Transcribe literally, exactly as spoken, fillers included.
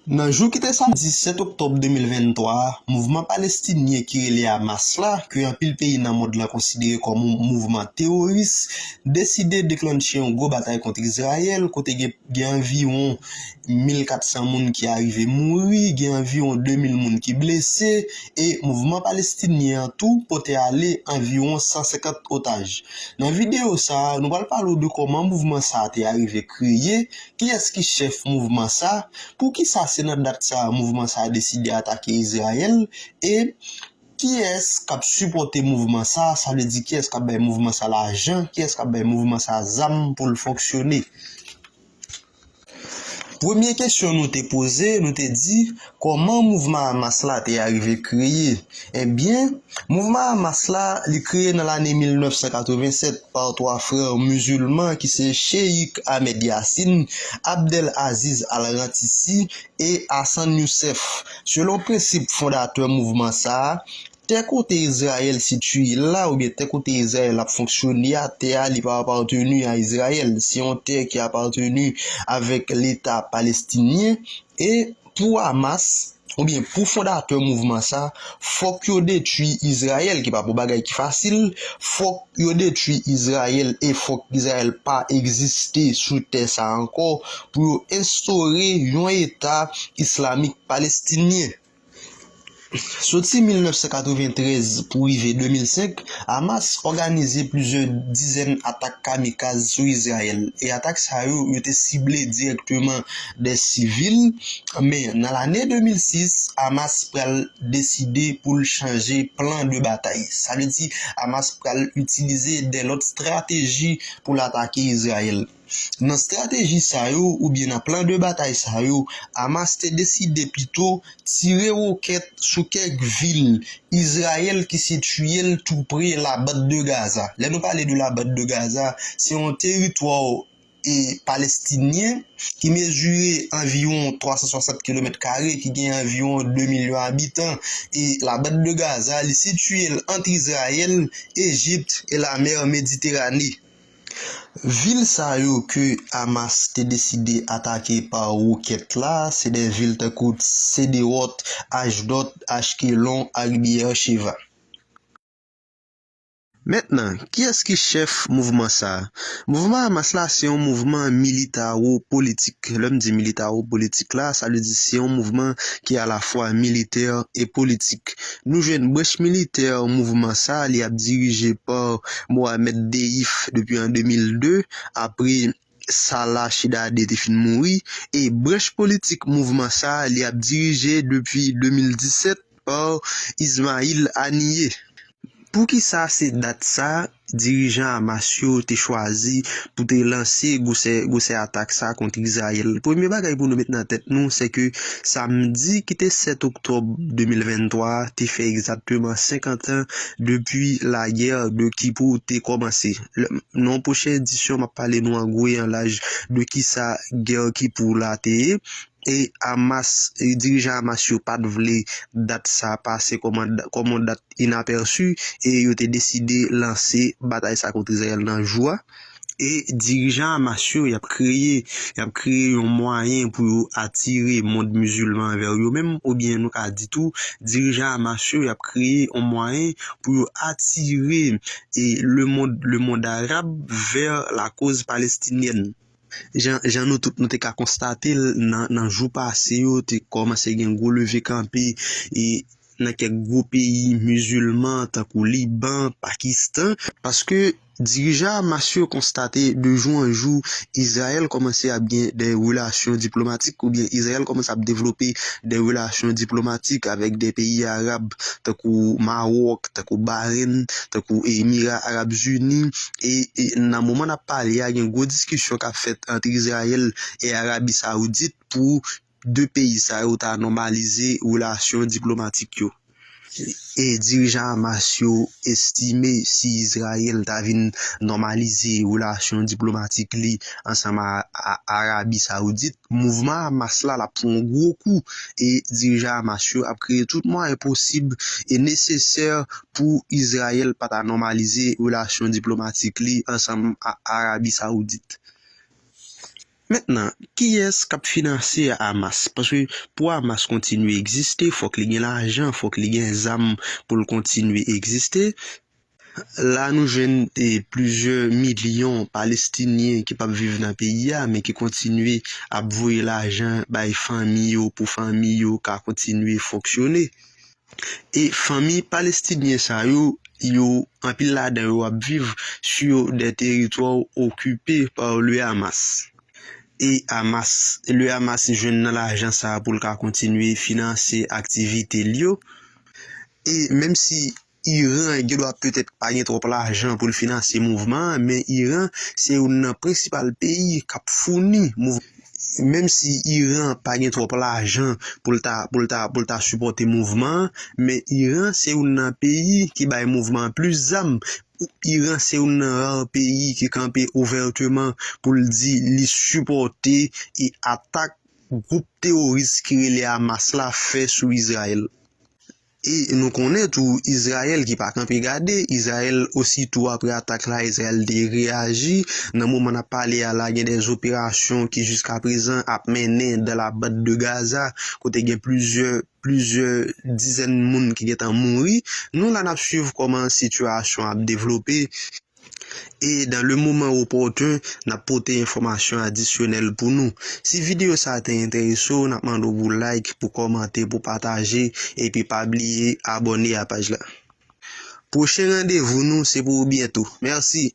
Nan jou ki te samdi sèt oktòb de mil venntwa a, mouvman palestinyen ki rele Hamas la, ke anpil peyi nan mond lan konsidere kòm yon mouvman teworis, deside deklanche yon gwo batay kont Izrayèl, kote gen, gen anviwon mil kat san moun ki arive mouri, gen anviwon de mil moun ki blese, e mouvman palestinyen an tou pote ale anviwon san senkant otaj. Nan videyo sa a, nou pral pale w de kòman mouvman sa a te arive kreye, kiyès ki chèf mouvman sa, poukisa se nan dat sa a mouvman sa a deside atake Izrayèl, e kiyès k ap sipòte mouvman sa, sa vle di kiyès k ap bay mouvman sa lajan, kiyès k ap bay mouvman sa zam pou l fonksyone. Premye kesyon nou te poze, nou te di, kòman mouvman Hamas la te arive kreye? Ebyen, mouvman Hamas la, li kreye nan lane mil nèf san katreven sèt pa twa frè mizilman ki se Cheikh Ahmed Yassin, Abdel Aziz Al-Rantisi e Hassan Youssef. Selon prensip fondatè mouvman sa a, tè kote Izrayèl sitiye l la, oubyen tè kote Izrayèl ap fonksyone a, tè a li pa apateni a Izrayèl. Se yon tè ki apateni avèk Leta palestinyen. E pou Hamas, oubyen pou fondatè mouvman sa, fòk yo detwi Izrayèl, ki pa pou bagay ki fasil. Fòk yo detwi Izrayèl e fòk Izrayèl pa egziste sou tè sa ankò pou yo enstore yon eta islamik palestinyen. Soti mil nèf san katreventrèz pou rive de mil senk, Hamas òganize plizyè dizèn atak kamikaz sou Izrayèl, e atak sa yo, yo te sible dirèkteman de sivil. Men, nan lane de mil sis, Hamas pral deside pou l chanje plan de batay. Sa vle di, Hamas pral itilize de lòt estrateji pou l atake Izrayèl. Nan estrateji sa yo, oubyen nan plan de batay sa yo, Hamas te deside pito tire wokèt sou kèk vil Izrayèl ki sitiye l tou pre Laband de Gaza. Lè nou pale de Laband de Gaza, se yon teritwa, e, palestinyen ki mezire anviwon twa san swasant kilomèt kare, ki gen anviwon de milyon abitan. E Laband de Gaza, li sitiye l ant Izrayèl, Ejipt e Lamè Mediterane. Vil sa yo ke Hamas te deside atake pa wokèt la, se de vil tankou Sderot, Ashdod, Ashkelon ak Beersheva. Mentnan, kiyès ki chèf mouvman sa a? Mouvman Hamas la, se yon mouvman militawo-politik. Lè m di militawo-politik la, sa vle di se yon mouvman ki alafwa militè e politik. Nou jwenn branch militè mouvman sa, li ap dirije pa Mohamed Deif depi an de mil de, apre Salah Shehadeh te fin mouri, e branch politik mouvman sa, li ap dirije depi de mil disèt pa Ismail Haniyeh. Poukisa se dat sa dirijan Hamas yo te chwazi pou te lanse gwosè, gwosè atak sa kont Izrayèl? Premye bagay pou nou met nan tèt nou, se ke samdi ki te sèt oktòb de mil venntwa a te fè egzakteman senkant an depi lagè de Kipou te kòmanse. Nan yon pwochen edisyon, m ap pale nou an gwo e an laj de kisa gè Kipou la te ye. E Hamas, e dirijan Hamas yo pa t vle dat sa pase kòm, kòm yon dat inapèsi, e yo te deside lanse batay sa kont Izrayèl nan jou a. E dirijan Hamas yo, y ap kreye, y ap kreye yon mwayen pou yo atire mond mizilman vè yo menm, oubyen nou ka di tou, dirijan Hamas yo, y ap kreye yon mwayen pou yo atire, e, le mond, le mond arab vè la koz palestinyèn. Jan, jan nou tout nou te ka konstate l nan, nan jou pase yo, te kòmanse gen gwo leve kanpe, e nan kèk gwo peyi mizilman, tankou Liban, Pakistan, paske dirijan Hamas yo konstate de jou an jou, Izrayèl kòmanse ap gen de relasyon diplomatik, oubyen Izrayèl kòmanse ap devlope de relasyon diplomatik avèk de peyi arab, tankou Mawòk, tankou Bahrein, tankou Emira Arab Ini, e, e nan moman n ap pale a, gen gwo diskisyon k ap fèt ant Izrayèl e Arabi Sawoudit pou de peyi sa yo ta nòmalize relasyon diplomatik yo. E dirijan Hamas yo estime si Izrayèl ta vin nòmalize relasyon diplomatik li ansanm a, a Arabi Sawoudit, mouvman Hamas la, l ap pran yon gwo kou. E dirijan Hamas yo ap kreye tout mwayen posib e nesesè pou Izrayèl pa ta nòmalize relasyon diplomatik li ansanm a Arabi Sawoudit. Mentnan, kiyès k ap finanse Hamas? Paske pou Hamas kontinye egziste, fòk li gen lajan, fòk li gen zam pou l kontinye egziste. La nou jwenn e, plizyè milyon Palestinyen ki p ap viv nan peyi a, men ki kontinye ap voye lajan bay fanmi yo pou fanmi yo ka kontinye fonksyone. E fanmi palestinyen sa yo, yo anpil ladan yo ap viv sur des territoires occupés par le Hamas. E Hamas, le Hamas jwenn nan lajan sa pou l ka kontinye finanse aktivite l yo. E menm si Iran gen dwa petèt pa gen twòp lajan pou l finanse mouvman an, men Iran se youn nan prensipal peyi k ap founi mouvman. Menm si Iran pa gen twòp lajan pou l ta pou l ta pou l ta sipòte mouvman an, men Iran se youn nan peyi ki bay mouvman an plis zam. Iran se youn nan ra peyi ki kanpe ouvèteman pou l di li sipòte e atak gwoup teworis ki rele Hamas la fè sou Izrayèl. E nou konnen tou Izrayèl ki pa kanpe gade, Izrayèl ositou apre atak la, Izrayèl te reyaji. Nan moman n ap pale a la, gen de operasyon ki jiska prezan ap mennen dans la bande de Gaza, kote gen plizyè plizyè dizèn moun ki gentan mouri. Nou la n ap swiv kòman sitiyasyon ap devlope. E dans le moment opportun, n ap pote enfòmasyon adisyonèl pou nou. Si videyo sa a te enterese w, n ap mande w pou like, pou kòmante, pou pataje, epi pa bliye abòne a paj la. Pwochen randevou nou se pou byento. Mèsi.